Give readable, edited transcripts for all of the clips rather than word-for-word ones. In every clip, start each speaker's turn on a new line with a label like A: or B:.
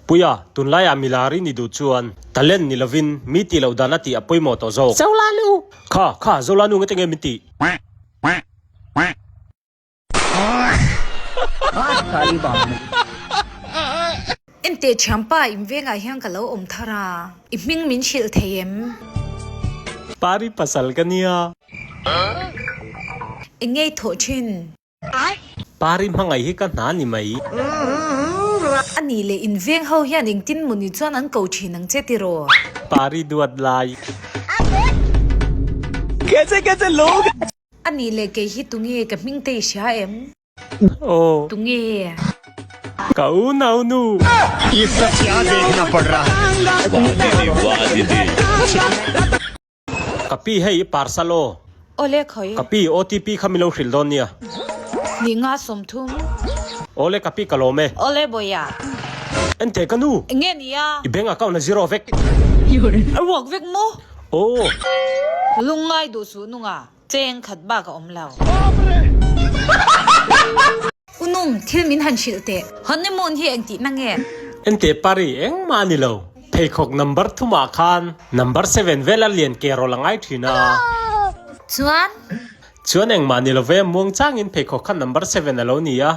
A: Puia, tunlaiah milar i ni duh chuan talent ni lovin mi tih loh dan a tih a pawimawh tawh zawk. Zolanu! Kha, kha, Zolanu ngete nge min tih?
B: Enteh thiampa, in vengah hian ka lo awm thar a, i hming min hrilh thei em?
A: Pari pasal ka nia.
B: Eng nge i thawh thin?
A: Pari hmangaih hi ka hna ni mai.
B: A nih leh in veng ho hian engtin maw ni chuan an ko thin ang che tiraw?
A: Pari duat lai.
B: A nih leh kei hi tunge ka hming te i hria em?
A: Aw.
B: Tunge?
A: Ka unau nu. Ka pi hei i parcel aw.
B: Awle khawi.
A: Ka pi OTP kha min lo hrilh dawn nia.
B: Ni nga 30.
A: Awle ka pi ka lawm e.
B: Awle bawiha.
A: Enteh ka nu.
B: Enge nia?
A: I bank account a zero vek.
B: A ruak vek maw?
A: Aw.
B: Lungngai duh suh nunga. Cheng khat bak a awm lo. U Nung, thil min han hrilh teh. Honeymoon hi eng tihna nge?
A: Enteh Pari, engmah a ni lo. Pheikhawk number thumah khan number seven vel a lian ke rawlh a ngai thin a.
B: Chuan?
A: Chuan engmah ni lo ve, muang changin pheikhawk kha number seven a lo ni a,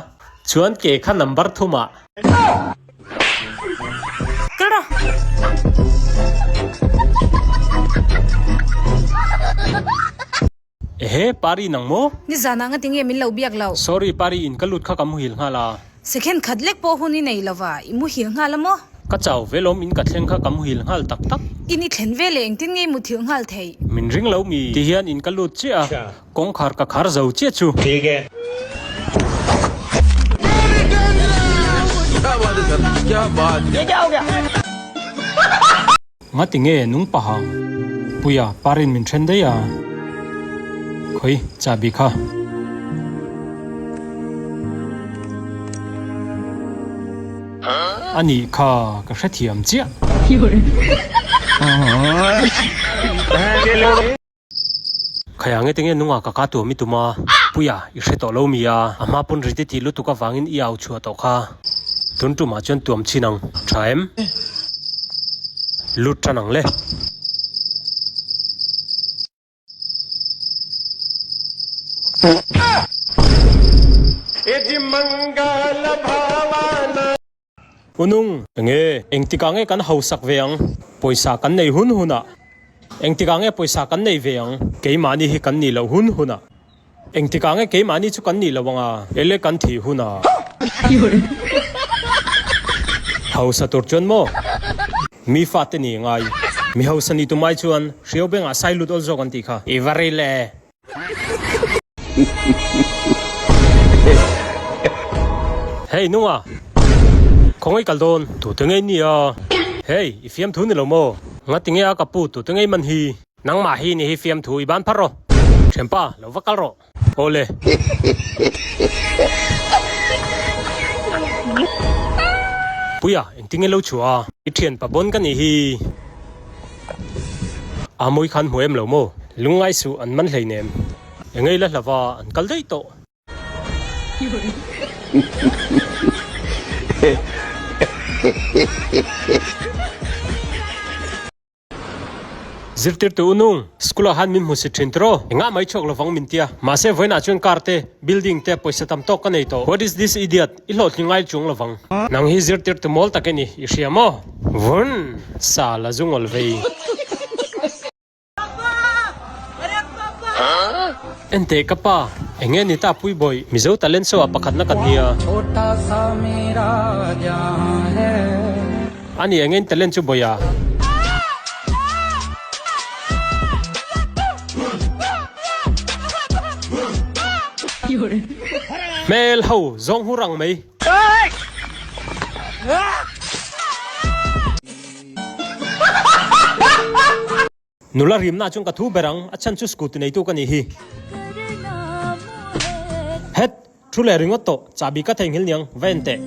A: chuan ke kha number thumah.
B: Kal rawh.
A: Ehe, Pari nang maw?
B: Nizanah nga tinge min lo biak loh?
A: Sorry Pari, in ka lut kha ka muhil nghal a.
B: Second khat lek pawh hun i nei lova, i muhil nghal a maw?
A: Ka chau velawm in ka thleng kha ka muhil nghal tak tak.
B: In i thlen ve leh engtin nge i muthilh nghal theih?
A: Min ring lo mi? Ti hian in ka lut chiah a, kawngkhar ka khar zo chiah chu. Ngati nge nung paha? Puia, Parin min then daih a. Khawi, chahbi kha. A nih kha, ka hrethiam chiah. Khaya nge tinge nunga ka ka tuam i tum a, Puia i hre tawh lo mi a, a hma pawn riti tih lutuk avangin i au chhuah tawh kha. Tun tumah chuan tuam chin ang, tha em? Lut tan ang le. Unung, enge engtikah nge kan hausak ve ang? Pawisa kan nei hun hunah. Engtikah nge pawisa kan nei ve ang? Keimahni hi kan nih loh hun hunah. Engtikah nge keimahni chu kan nih loh ang a? Ele kan thih hunah. Hausa tur chuan maw? Mi fate ni ngai. Mi hausa ni tumai chuan hriau bengah sai lut awl zawk an tih kha. I va ril e. Hey nunga, khawngaih kal dawn, tute ngei nia. Hey, i fiamthu ni lo maw? Ngati nge a ka pu tute ngei man hi? Nangmah hi ni hi fiamthu i ban phar rawh. Thianpa, lo va kal rawh. Awle. Puia, engtinge lo chhuah a? I thianpa bawn ka nih hi. A mawi khan hmu em lo maw? Lungngai suh an man hleinem. Engei la hlava an kal daih tawh. Zirtirtu u nung, school ah han min hmu si thin tiraw? Engah mai chhuak lovang min tia. Mahse vawiinah chuan car te, building te, pawisa tam tawk ka nei tawh. What is this idiot? I hlawhtling ngai chuang lovang. Nang hi zirtirtu mawl tak i ni, i hria maw? Vun! Sa la zu ngawl vei. Enteh ka pa, eng nge ni ta pui bawih, Mizo talent show ah pakhatna kan nia. A ni eng nge in talent chu bawih a? Hmel ho zawng hur ang mai. Nula rimna chuan ka thu ber ang, a chhan chu scooty neitu ka nih hi. Het, thu leh ringawt tawh, chahbi ka theihnghilh niang, va en teh.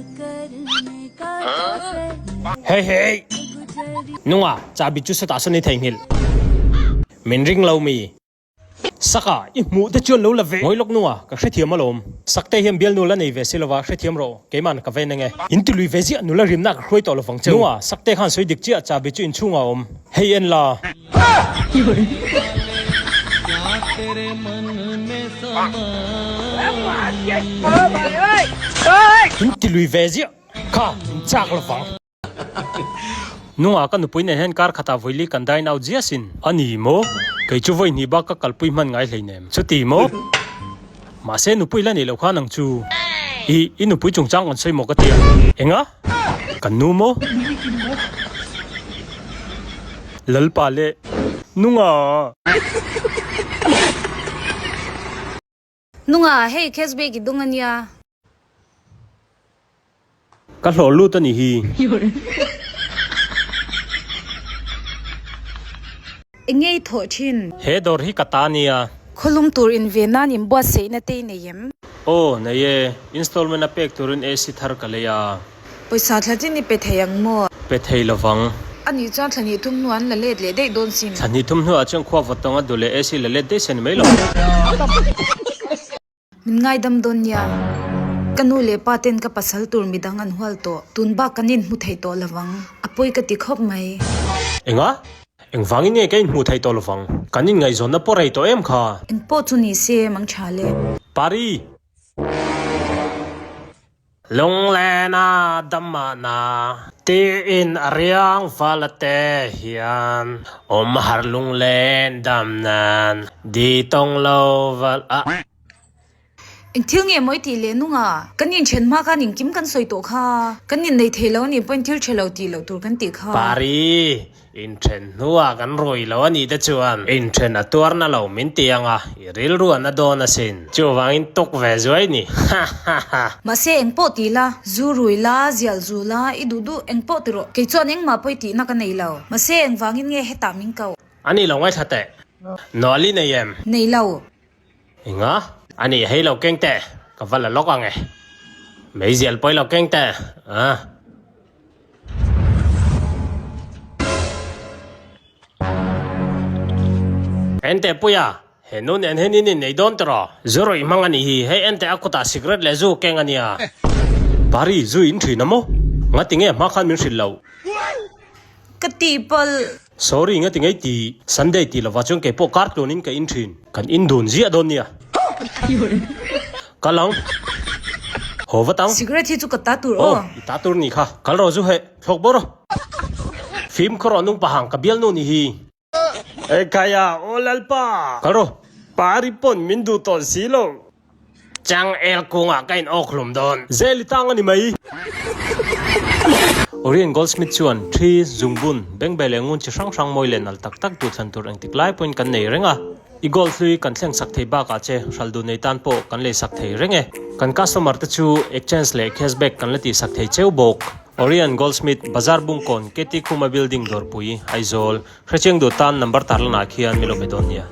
A: Hei hei! Nunga, chahbi chu sawtah sawn i theihnghilh. Min ring lo mi? Saka, i hmuh te chuan lo la ve. Ngawi lawk nunga, ka hrethiam alawm. Sakte hian bialnu la nei ve si lova, hrethiam rawh, keiman ka ven ange. In ti lui ve ziah, nula rimna ka hruai tawh lovang che u. Nunga, Sakte khan sawi dik chiah, chahbi chu inchhungah a awm. Hei en la. In ti lui ve ziah, kha in chak lovang. Nungah ka nupui nen hian kar khatah vawili kan dine out zia sin. A ni maw? Kei chu vawi hnih bak ka kalpui hman ngai hleinem. Chuti maw? Mahse nupui la neih loh khan ang chu. I, i nupui chungchang kan sawi maw ka ti a. Enga? Kan nu maw? Lalpa leh Nunga!
B: Nunga, hei cashback i dung a nia.
A: Ka hlawh lut a nih hi.
B: Eng nge i thawh thin?
A: He dawr hi ka ta nia.
B: Khawlum tur in ve nan in buatsaihna te i nei em?
A: Aw, nei e. Installment a pek turin AC thar ka lei a.
B: Pawisa thla chin i pe thei ang maw?
A: Pe thei lovang.
B: A nih chuan thla hnih thum hnuah an la let leh daih dawn sin.
A: Thla hnih thum hnuah chuan khua vawt tawnga duh leh AC la let daih se ni mai lo.
B: Min ngaidam dawn nia. Ka nu leh pa ten ka pasal tur midang an hual tawh. Tun bak kan inhmu thei tawh lovang. A pawi ka ti khawp mai.
A: Enga? Engvangin nge ka inhmuh theih tawh lovang? Kan inngaihzawnna pawh rei tawh em kha?
B: Engpawh chu ni se, mang tha le.
A: Pari! Lunglena damahna tiin a riang val a te hian awm har lunglen dam nan di tawng lo val a.
B: Eng thil nge mawi tih leh nunga kan inthen hma khan engkim kan sawi tawh kha, kan innei thei lo a nih pawhin thil tha lo tih loh tur kan tih kha.
A: Pari, Inthen hnuah kan rui lo a nih te chuan inthen a tuarna lo min ti ang a, i rilru a na dawn asin. Chuvangin tuk ve zuai ni. Ha ha ha.
B: Mahse engpawh ti la, zu rui la, zial zu la, i duh duh engpawh ti rawh. Kei chuan engmah pawi tihna ka nei lo. Mahse engvangin nge hetah min koh?
A: A ni lo ngaithla teh. Nawlh i nei em?
B: Nei lo.
A: Enga? A nih hei lo keng teh, ka va la lawk ang e. Meizial pawi lo keng teh, a. Enteh Puia, he nu nen hian in innei dawn tiraw? Zu rawih hmang a nih hi, hei enteh a kutah cigarette leh zu keng a nia. Pari, zu in thin a maw? Ngati nge hma khan min hrilh loh?
B: Ka tihpalh.
A: Sorry nga ti ngei ti Sunday ti lova chuan keipawh kar tluan in ka in thin. Kan in dun ziah dawn nia. Kal ang. Haw vat ang.
B: Cigarette hi chu ka ta tur aw.
A: Aw, i ta tur ni kha. Kal rawh zu heh, thlawk bawr. Fimkhur rawh nung pahang ka bialnu ni hi. Ekhaya, aw Lalpa! Kal rawh. Pari pawn min duh tawh si lo. Chang el kungah ka in awk hlum dawn. Zel i tang a ni mai. Orient Goldsmith chuan thi, zungbun, bengbeh leh ngun chi hrang hrang mawi leh nalh tak tak duh thlan tur engtik lai pawhin kan nei reng a. I gold hlui kan thleng sak thei bakah che hral duh nei tan pawh kan lei sak thei reng e. Kan customer te chu exchange leh cashback kan la tih sak thei cheu bawk. Orient Goldsmith, Bazar Bungkawn, KT Khuma Building Dawrpui, Aizawl, Hrechiang duh tan number tarlanah khian min lo be dawn nia.